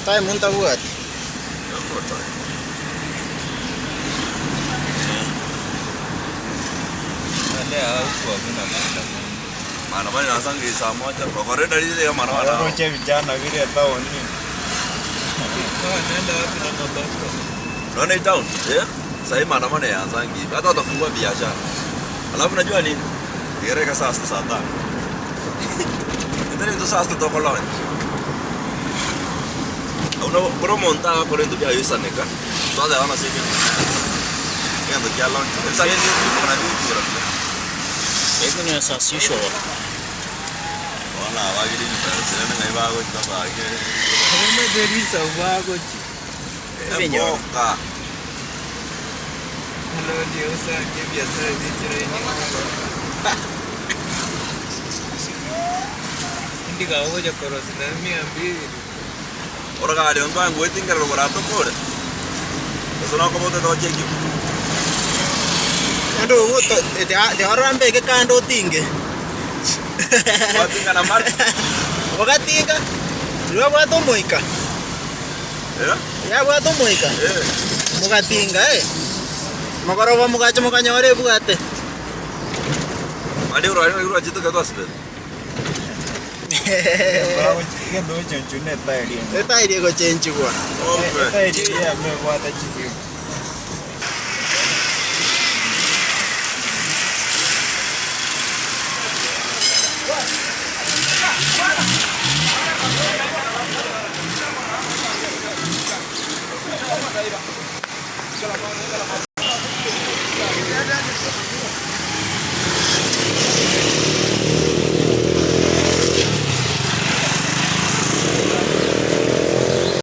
Time ntabwati. Maandamano inaanzanga saa moja. Kwa reda ile ya maandamano. Roche vijana vile town. Unaona hii town? Eh? Sasa hii maandamano yaanzangi hivi. Hata watafungua biashara. Alafu najua nini? Gereka saa sita saa tano. Ndio saa sita toko lunch. Una bro monta por dentro ya yusa neka. Toda van a seguir. Kendo kia lunch. Sasa hivi kuna nini kura? Business as usual. Wala wagiri ni pero sina ngai bago chaba ke. Boka. Ora gari on twangu etingera rogora tokore. Eso no como te doy aquí. Ando uto de harambe ke kando tinge. Watinga na mar. Wakatinga. Rwabwato moika. Eh? Yabwato moika. Eh. Mugatinga eh. Mogoroba mugacha mukanyore bwate. Mali ura ura chito ka twasbe. Kendo chenchune tairi. Etairi gochenchigwa. Ombe. Tairi ya mebwata chiki.